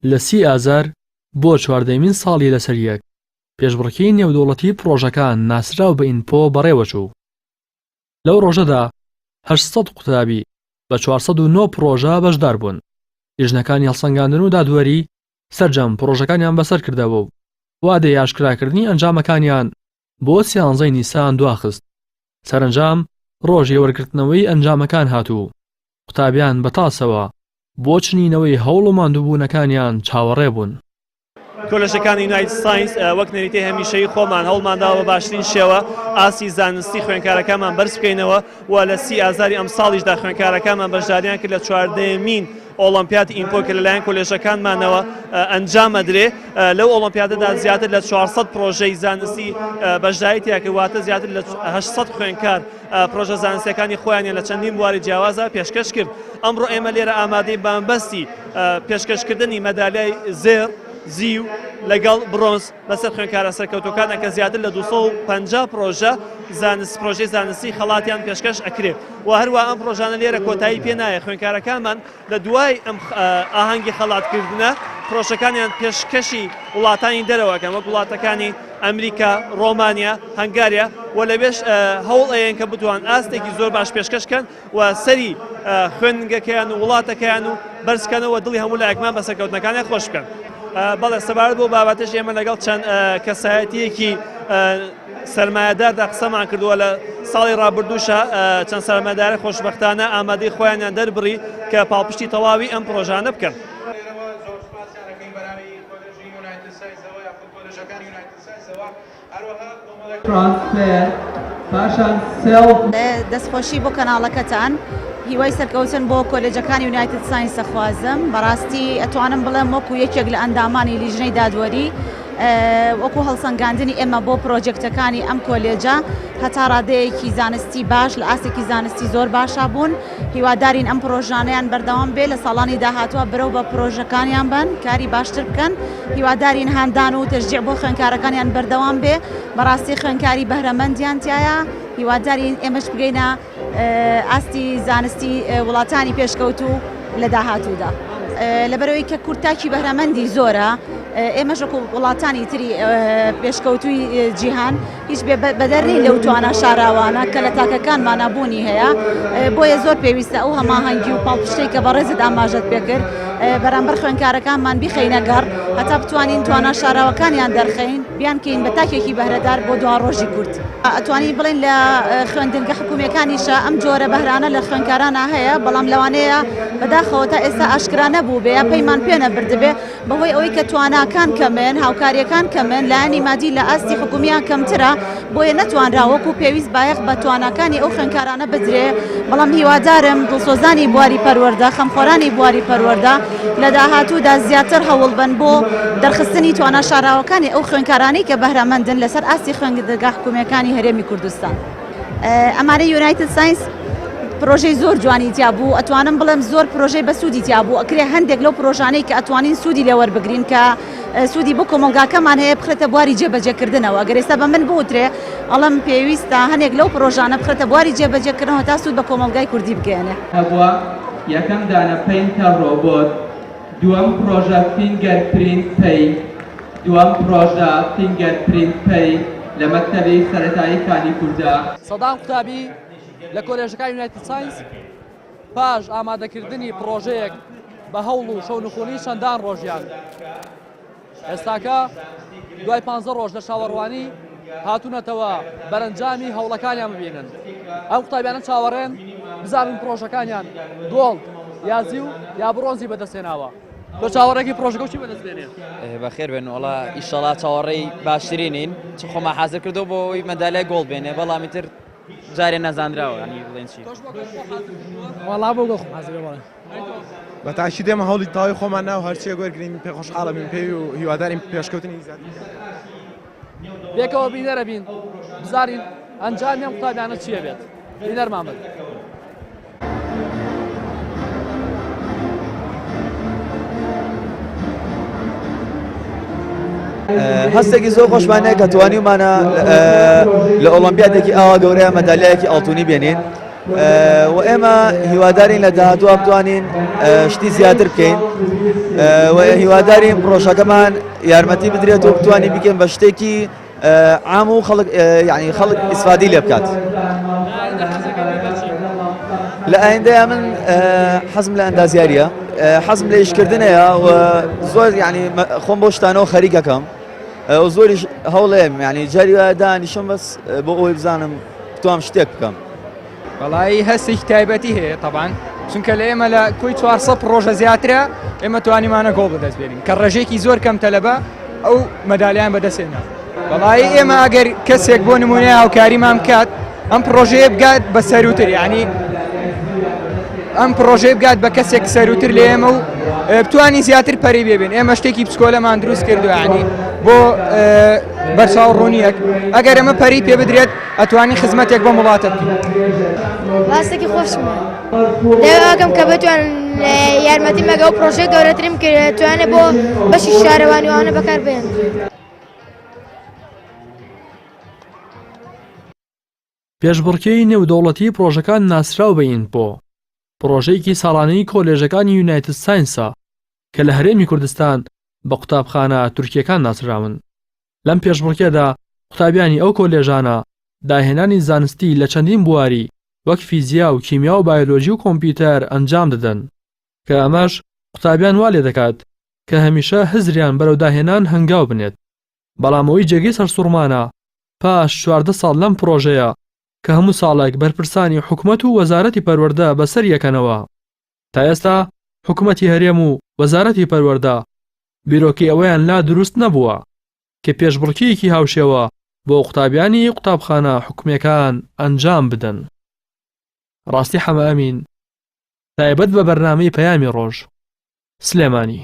لە سی ئازار بۆ چواردەیەمین ساڵی لەسەریەک، پێشبڕکێی نێودەوڵەتی پڕۆژەکان ناسراو بە ئینپۆ بەڕێوەچوو. لەو ڕۆژەدا 800 قوتابی بە 409 پڕۆژە بەشدار بوون. لیژنەکانی هەڵسەنگاندن و دادوەری سەرجەم پڕۆژەکانیان بەسەر کردەوە و وادەی ئاشکراکردنی ئەنجامەکانیان بۆ سیانزەی نیسان دواخست. سەرەنجام ڕۆژی وەرگرتنەوەی ئەنجامەکان هات و قوتابیان بە تاسەوە بۆ چنینەوەی هەوڵ و ماندووبوونەکانیان چاوەڕێ بوون. کۆلێژەکانی یونایتد ساینس وەک نەریتی هەمیشەیی خۆمان هەوڵمانداوە بە باشترین شێوە ئاستی زانستی خوێندکارەکانمان بەرز بکەینەوە و لە سی ئازاری ئەمساڵیشدا خوێندکارەکانمان بەشداریان کرد لە چواردەیەمین ئۆڵۆمپیاد ئینپۆ کە لەلایەن کۆلێژەکانمانەوە ئەنجام ئەدرێ. لەو ئۆڵۆمپیادەدا زیاتر لە 400 پرۆژەی زانستی بەشداری تیا کرد، واتە زیاتر لە 800 خوێندکار پرۆژە زانستیەکانی خۆیانیان لە چەندین بواری جیاوازە پێشکەش کرد. ئەمڕۆ ئێمە لێرە ئامادەین بە مەبەستی پێشکەشکردنی مەدالیای زێڕ، زیو لەگەڵ برۆنز بەسەر خوێندکارە سەرکەوتووەکانە کە زیاتر لە 250 پرۆژە زانست پرۆژەی زانستی خەڵاتیان پێشکەش ئەکرێت و هەروە ئەم پرۆژانە لێرە کۆتایی پێ نایە خوێندکارەکانمان لە دوای ئەم ئاهەنگی خەڵاتکردنە پرۆژەکانیان پێشکەشی وڵاتانی دەرەوەکەن وەک وڵاتەکانی ئەمریکا، ڕۆمانیا، هەنگاریا و لەوێش هەوڵ ئەیەن کە بتوان ئاستێکی زۆر باش پێشکەش کەن و سەری خوێندنگەکەیان و وڵاتەکەیان و بەرزکەنەوە دڵی هەموو لایەکمان بە سەرکەوتنەکانیان خۆش بکەن. بەڵێ سەبارەت بۆ بابەتەش ئێمە لەگەڵ چەند کەسایەتیەکی سەرمایەداردا قسەمان کردووە لە ساڵی ڕابردووشە چەند سەرمایەدارە خۆشبەختانە ئامادەی خۆیانیان دەربڕی کە پاڵپشتی تەواوی ئەم پرۆژانە بکەن. دەستخۆشی بۆ کەناڵەکەتان هیوای سەرکەوتن بۆ کۆلێجەکانی یونایتد ساینس ئەخوازم بەڕاستی ئەتوانم بڵێم وەکو یەکێک لە ئەندامانی لیژنەی دادوەری وەکو هەڵسەنگاندنی ئێمە بۆ پرۆجێکتەکانی ئەم کۆلێجە هەتا ڕادەیەکی زانستی باش لە ئاستێکی زانستی زۆر باشا بوون هیوادارین ئەم پرۆژانەیان بەردەوام بێ لە ساڵانی داهاتوە برەو بە پرۆژەکانیان بەن کاری باشتر بکەن هیوادارین هاندان و تەشجیع بۆ خوێندکارەکانیان بەردەوام بێ بەڕاستی خوێندکاری بەهرەمەندیان تایە هیوادارین ئێمەش بگەینە ئاستی زانستی وڵاتانی پێشکەوتوو لە داهاتوودا. لەبەرئەوەی کە کورد تاکی بەهرەمەندی زۆرە ئێمەش وەکو وڵاتانی تری پێشکەوتووی جیهان هیچ بەدەر نین لەو توانا شاراوانە کە لە تاکەکانمانا بوونی هەیە بۆیە زۆر پێویستە ئەو هەماهەنگی و پاڵپشتەی کە بەڕێزت ئاماژەت پێکرد بەرامبەر خوێندکارەکانمان بیخەینە گەڕ هەتا بتوانین توانا شاراوەکانیان دەرخەین بیانکەین بە تاکێکی بەهرەدار بۆ دواڕۆژی کورد. ئەتوانین بڵێین لە خوێندنگە حکومییەکانیشا ئەم جۆرە بەهرانە لە خوێندکارانا هەیە، بەڵام لەوانەیە بەداخەوە تا ئێستا ئاشکرا نەبووبێ یا پەیمان پێ نەبردبێ بەهۆی ئەوەی کە تواناکان کەمن، هاوکارییەکان کەمن، لایەنی مادی لە ئاستی حکومییان کەمترە، بۆیە نەتوانرا وەکو پێویست بایەخ بە تواناکانی ئەو خوێندکارانە بدرێ، بەڵام هیوادارم دڵسۆزانی بواری پەروەردە، خەمخۆرانی بواری پەروەردە لە داهاتوودا زیاتر هەوڵبەن بۆ دەرخستنی توانا شاراوەکانی ئەو خوێندکارانەی کە بەهرەمەندن لەسەر ئاستی خوێندنگا حکومییەکانی هەرێمی کوردستان. ئەمانەی یونایتد ساینس پرۆژەی زۆر جوانی تیا بوو، ئەتوانم بڵێم زۆر پرۆژەی بەسوودی تیا بوو، ئەکرێ هەندێک لەو پرۆژانەی کە ئەتوانین سوودی لێ وەربگرین کە سوودی بۆ کۆمەڵگاکەمان هەیە بخرێتە بواری جێبەجێکردنەوە، گەر ئێستا بە من بوترێ ئەڵێم پێویستە هەنێک لەو پرۆژانە بخرێتە بواری جێبەجێکردنەوە تا سوود بە کۆمەڵگای کوردی بگەیەنێ. هەبووە، یەکەم دانە painter robot، دووەم پڕۆژە fingerprint pay، دووەم پڕۆژە fingerprint pay لە مەکتەبی سەرەتایی کانی کوردە. سەدان قوتابی لە کۆلێژەکانی یونایتد ساینس پاش ئامادەکردنی پڕۆژەیەک بە هەوڵ و شەونخونی چەندان ڕۆژیان ئێستاکە دوای پ ڕۆژ لە چاوەڕوانی هاتوونەتەوە بەرەنجامی هەوڵەکانیان ببینن ئەم قوتابیانە چاوەڕێن بزانن پرۆژەکانیان gold یا زیو یا بڕۆنزی بەدەستهێناوە تۆ چاوەڕێکی پرۆژەکە چی بەدەست بێنێ بەخێر بێن وڵا ئیشەڵا چاوەڕێی باشترینین چ خۆمان حازر کردو بۆ ئەوەی مەدالیای gold بێنێ بەڵام ئیتر جارێ نەزانراوە ینی بڵێن چی وەڵا بۆ گۆڵ خۆم حازرە بەڵێ بە تاکید ئێمە هەوڵی تەواوی خۆمان ناو هەرچیەک وەرگین پێ خۆشحاڵەبین پێی و هیوادارین پێشکەوتنی زیاتر پێکەوە بینەرە بین بزانین ئەنجامی ئەم قوتابیانە چییە بێت بینەرمان بن. هەستێکی زۆر خۆشمان هەیە کە توانیومانە لە ئۆڵۆمپیادێکی ئاوا گەورەیە مەدالیایەکی ئاڵتونی بێنین و ئێمە هیوادارین لە داهاتووە بتوانین شتی زیاتر بکەین. و هیوادارین پرۆژەکەمان یارمەتی بدرێت و بتوانین بیکەین بە شتێکی عام و خەڵک یعنی خەڵک ئیسفادەی لێ بکات. لە ئایندەیە من حەزم لە ئەندازیاریە حەزم لە ئیشکردنەیە و زۆر یعنی خۆم بۆ شتانەوە خەریکەکەم زۆریش هەوڵێم یعنی جاری وایە دانیشم بەس بۆ ئەوەی بزانم بتوام شتێک بکەم. وەڵایی هەستێکی تایبەتی هەیە تەبان چونکە لە ئێمە لە کۆی 400 پڕۆژە زیاترە ئێمە توانیمانە گۆڵ بەدەست بێنین کە ڕێژەیەکی زۆر کەم تەلەبە ئەو مەدالیان بەدەستێنا وەڵایی ئێمە ئەگەر کەسێک بۆ نمونەیە هاوکاریمان بکات ئەم پڕۆژەیە بگات بە سەروتر یعنی ئەم پڕۆژەیە بگات بە کەسێک سەروتر لە ئێمە و بتوانین زیاتر پەری بێبین ئێمە شتێکی بچکۆلەمان دروست کردو ینی بۆ بەرچاو ڕوونیەک ئەگەر ئەمە پەری پێ بدرێت ئەتوانی خزمەتێک بۆم وڵاتە بکەین. ڕاستێکی خۆشم داواکەم کە بتوان یارمەتی مەگە و پرۆژەی گەورەترین توانێ بۆ بەشی شارەوانی وانە بەکار بێن. پێشبڕکێی نێودەوڵەتی پڕۆژەکان ناسراو بە ئینپۆ، پڕۆژەیەکی ساڵانەی کۆلێژەکانی یونایتد ساینسە کە لە هەرێمی کوردستان بە قوتابخانە تورکییەکان ناسراون. لەم پێشبڕکێدا قوتابیانی ئەو کۆلێژانە داهێنانی زانستی لە چەندین بواری وەک فیزیا و کیمیا و بایۆلۆجی و کۆمپیوتەر ئەنجام دەدەن کە ئەمەش قوتابیان وا لێدەکات کە هەمیشە هزریان بەرەو داهێنان هەنگاو بنێت. بەڵام ئەوەی جێگەی سەرسوڕمانە پاش 14 ساڵ لەم پڕۆژەیە کە هەموو ساڵێک بەرپرسانی حکومەت و وەزارەتی پەروەردە بەسەر یەکەنەوە تا ئێستا حکومەتی هەرێم و وەزارەتی پەروەردە بیرۆکەی ئەوەیان لا دروست نەبووە کە پێشبڕکێیەکی هاوشێوە بۆ قوتابیانی قوتابخانە حکومیەکان ئەنجام بدەن. ڕاستی حەمە ئەمین تایبەت بە بەرنامەی پەیامی ڕۆژ، سلێمانی.